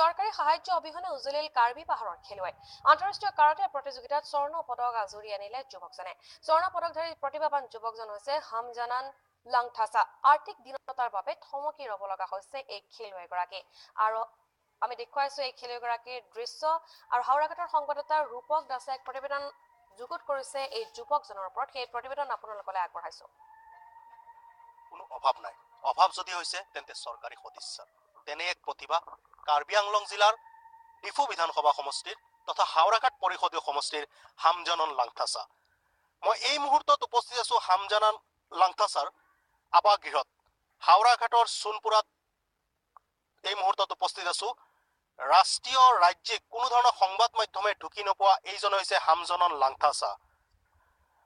চৰকাৰী সাহায্য অবিহনে উজলিল কাৰ্বি পাহাৰৰ খেলুৱৈ। আন্তঃৰাষ্ট্ৰীয় কাৰাটে প্ৰতিযোগিতাত স্বৰ্ণ পদক আজুৰি আনিলে যুৱকজনে। স্বৰ্ণ পদকধাৰী প্ৰতিভাৱান যুৱকজন হৈছে হামজানান লাংথাচা। আৰ্থিক দীনতাৰ বাবে থমকি ৰ'ব লগা হৈছে এই খেলুৱৈগৰাকী। আৰু আমি দেখুৱাইছো এই খেলুৱৈগৰাকীৰ দৃশ্য। আৰু হাওৰাঘাটৰ সংবাদদাতা ৰূপক দাসে এক প্ৰতিবেদন যুগুত কৰিছে এই যুৱকজনৰ ওপৰত। সেই প্ৰতিবেদন আপোনালোকলৈ আগবঢ়াইছো। কোনো অভাৱ নাই, অভাৱ যদি হৈছে তেন্তে চৰকাৰী সদিচ্ছা। তেনে এক প্ৰতিভা কাৰ্বি আংলং জিলাৰ ডিফু বিধানসভা সমষ্টিৰ তথা হাওৰাঘাট পৰিষদীয় সমষ্টিৰ হামজানন লাংথাচা। মই এই মুহূৰ্তত উপস্থিত আছো হামজানন লাংথাচাৰ আৱাসগৃহত, হাওৰাঘাটৰ চোনপুৰাত এই মুহূৰ্তত উপস্থিত আছো। ৰাষ্ট্ৰীয় ৰাজ্যিক কোনো ধৰণৰ সংবাদ মাধ্যমে ঢুকি নোপোৱা এইজন হৈছে হামজানন লাংথাচা।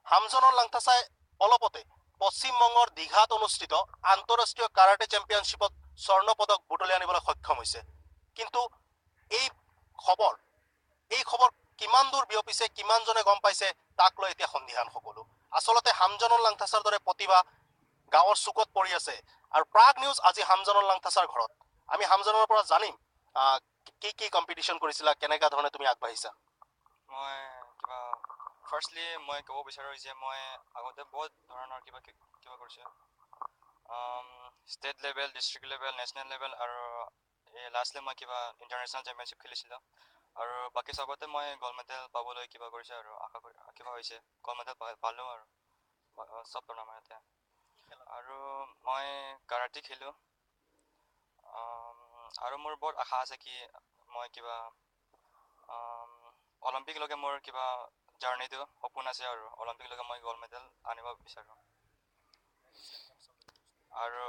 হামজানন লাংথাচাই অলপতে পশ্চিমবংগৰ দীঘাত অনুষ্ঠিত আন্তঃৰাষ্ট্ৰীয় কাৰাটে চেম্পিয়নশ্বিপত স্বৰ্ণ পদক বুটলি আনিবলৈ সক্ষম হৈছে। কিন্তু এই খবৰ কিমান দূৰ বিয়পিছে, কিমানজনে গম পাইছে তাক লৈ এতিয়া সন্দিহান সকলো। আচলতে হামজানন লাংথাচাৰ দৰে প্ৰতিভা গাঁৱৰ চুকত পৰি আছে। আৰু প্ৰাগ নিউজ আজি হামজানন লাংথাচাৰ ঘৰত। আমি হামজানৰ পৰা জানিম কি কি কম্পিটিশ্যন কৰিছিলা, কেনেকুৱা ধৰণে তুমি আগবাঢ়িছা। মই কিবা ফাৰ্ষ্টলি মই ক'ব বিচাৰোঁ যে মই আগতে বহুত ধৰণৰ কিবা কিবা কৰিছোঁ, state level, district level, national level আৰু এই লাষ্টলি মই কিবা ইণ্টাৰনেশ্যনেল চেম্পিয়নশ্বিপ খেলিছিলোঁ। আৰু বাকী চবতে মই গ'ল্ড মেডেল পাবলৈ কিবা কৰিছোঁ আৰু আশা কৰি কিবা হৈছে, গ'ল্ড মেডেল পালোঁ আৰু চব টুৰ্ণামেণ্টতে। আৰু মই কাৰাটে খেলোঁ আৰু মোৰ বহুত আশা আছে কি মই কিবা অলিম্পিকলৈকে মোৰ কিবা জাৰ্ণিটো সপোন আছে আৰু অলিম্পিকলৈকে মই গ'ল্ড মেডেল আনিব বিচাৰোঁ। আৰু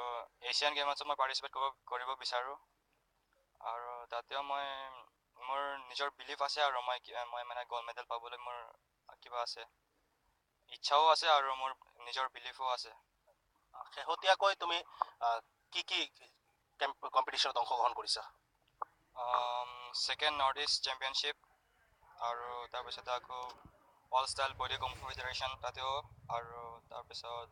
এছিয়ান গেমছো মই পাৰ্টিচিপেট কৰিব বিচাৰোঁ। আৰু তাতেও মই মোৰ নিজৰ বিলিফ আছে আৰু মই মই মানে গ'ল্ড মেডেল পাবলৈ মোৰ কিবা আছে, ইচ্ছাও আছে আৰু মোৰ নিজৰ বিলিফো আছে। শেহতীয়াকৈ তুমি কি কি কম্পিটিশ্যনত অংশগ্ৰহণ কৰিছা? ছেকেণ্ড নৰ্থ ইষ্ট চেম্পিয়নশ্বিপ আৰু তাৰপিছত আকৌ all style body kung fu federation তাতেও, আৰু তাৰপিছত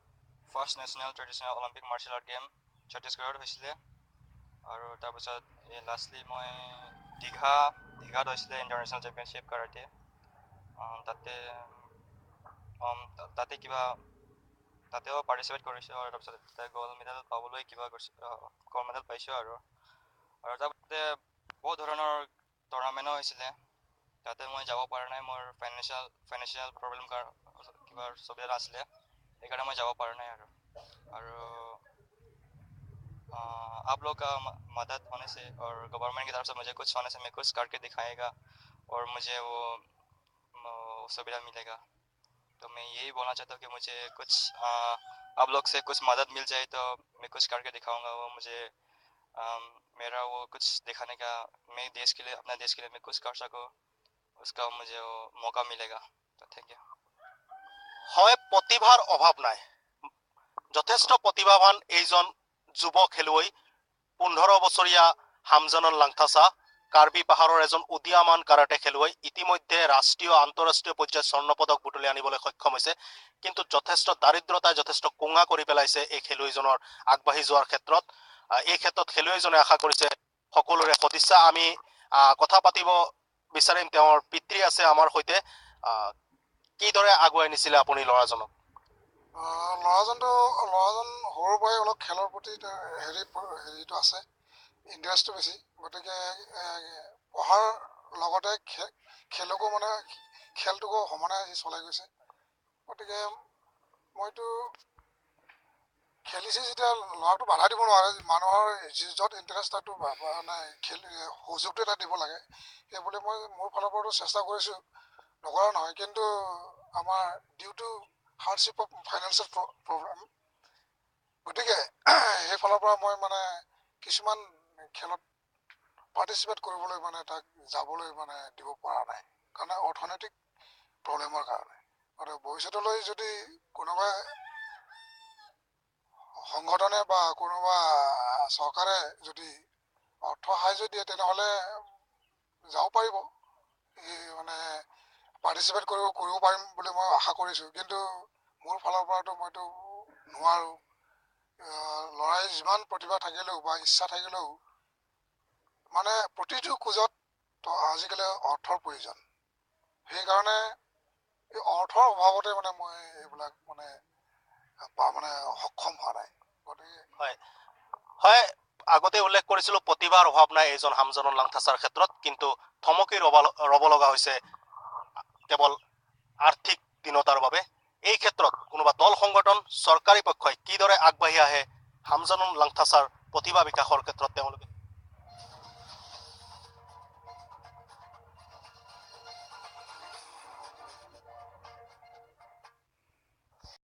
first national traditional Olympic martial art game ছত্তীশগড়ত হৈছিলে। আৰু তাৰপিছত এই লাষ্টলি মই দীঘাত হৈছিলে ইণ্টাৰনেশ্যনেল চেম্পিয়নশ্বিপ কাৰাটে। তাতে তাতে কিবা তাতেও পাৰ্টিচিপেট কৰিছোঁ আৰু তাৰপিছত তাতে গ'ল্ড মেডেল পাবলৈ কিবা কৰিছোঁ, গ'ল্ড মেডেল পাইছোঁ। আৰু আৰু তাৰপিছতে বহুত ধৰণৰ টুৰ্ণামেণ্টো হৈছিলে, তাতে মই যাব পৰা নাই, মোৰ ফাইনেন্সিয়েল প্ৰব্লেম কিবা সুবিধা আছিলে, সেইকাৰণে মই যাব পৰা নাই। আৰু আৰু आप लोग का मदद होने से और गवर्नमेंट की तरफ से मुझे कुछ होने से मैं कुछ करके दिखाएगा और मुझे वो सुविधा मिलेगा। तो मैं यही बोलना चाहता हूँ कि मुझे कुछ आप लोग से कुछ मदद मिल जाए तो मैं कुछ करके दिखाऊंगा। वो मुझे मेरा वो कुछ दिखाने का, मैं देश के लिए, अपना देश के लिए मैं कुछ कर सकूँ, उसका मुझे वो मौका मिलेगा। तो thank you. হয়, প্ৰতিভাৰ অভাৱ নাই, যথেষ্ট প্ৰতিভাৱান এইজন যুৱ খেলুৱৈ 15 বছৰীয়া হামজানন লাংথাচা, কাৰ্বি পাহাৰৰ এজন উদীয়মান কাৰাটে খেলুৱৈ। ইতিমধ্যে ৰাষ্ট্ৰীয় আন্তঃৰাষ্ট্ৰীয় পৰ্যায়ত স্বৰ্ণ পদক বুটলি আনিবলৈ সক্ষম হৈছে। কিন্তু যথেষ্ট দাৰিদ্ৰতাই যথেষ্ট কোঙা কৰি পেলাইছে এই খেলুৱৈজনৰ আগবাঢ়ি যোৱাৰ ক্ষেত্ৰত। এই ক্ষেত্ৰত খেলুৱৈজনে আশা কৰিছে সকলোৰে সদিচ্ছা। আমি কথা পাতিব বিচাৰিম, তেওঁৰ পিতৃ আছে আমাৰ সৈতে। কিদৰে আগুৱাই নিছিলে আপুনি ল'ৰাজনক? ল'ৰাজন সৰুৰ পৰাই অলপ খেলৰ প্ৰতি হেৰিটো আছে, ইণ্টাৰেষ্টটো বেছি। গতিকে পঢ়াৰ লগতে খেলকো মানে খেলটোকো সমানে সি চলাই গৈছে। গতিকে মইতো খেলিছে যেতিয়া ল'ৰাটো বাধা দিব নোৱাৰে, মানুহৰ য'ত ইণ্টাৰেষ্ট তাতো মানে খেল সুযোগটো এটা দিব লাগে। সেইবুলি মই মোৰ ফালৰ পৰাতো চেষ্টা কৰিছোঁ, নকৰা নহয়। কিন্তু আমাৰ due to hardship of financial problem, গতিকে সেইফালৰ পৰা মই মানে কিছুমান খেলত পাৰ্টিচিপেট কৰিবলৈ মানে তাক যাবলৈ মানে দিব পৰা নাই, কাৰণ অৰ্থনৈতিক প্ৰব্লেমৰ কাৰণে। গতিকে ভৱিষ্যতলৈ যদি কোনোবা সংগঠনে বা কোনোবা চৰকাৰে যদি অৰ্থ সাহায্য দিয়ে তেনেহ'লে যাব পাৰিব, এই মানে পাৰ্টিচিপেট কৰিব পাৰিম বুলি মই আশা কৰিছোঁ। কিন্তু মোৰ ফালৰ পৰাতো মইতো নোৱাৰোঁ। ল'ৰাই যিমান প্ৰতিভা থাকিলেও বা ইচ্ছা থাকিলেও মানে প্ৰতিটো খোজত আজিকালি অৰ্থৰ প্ৰয়োজন, সেইকাৰণে এই অৰ্থৰ অভাৱতে মানে মই এইবিলাক মানে মানে সক্ষম হোৱা নাই। গতিকে হয় হয়, আগতে উল্লেখ কৰিছিলোঁ প্ৰতিভাৰ অভাৱ নাই এইজন হামজানন লাংথাচাৰ ক্ষেত্ৰত, কিন্তু থমকি ৰ'ব লগা হৈছে কেৱল আৰ্থিক দীনতাৰ বাবে। এই ক্ষেত্ৰত কোনোবা দল সংগঠন, চৰকাৰী পক্ষই কিদৰে আগবাঢ়ি আহে হামজানন লাংথাচাৰ প্ৰতিভা বিকাশৰ ক্ষেত্ৰত তেওঁলোকে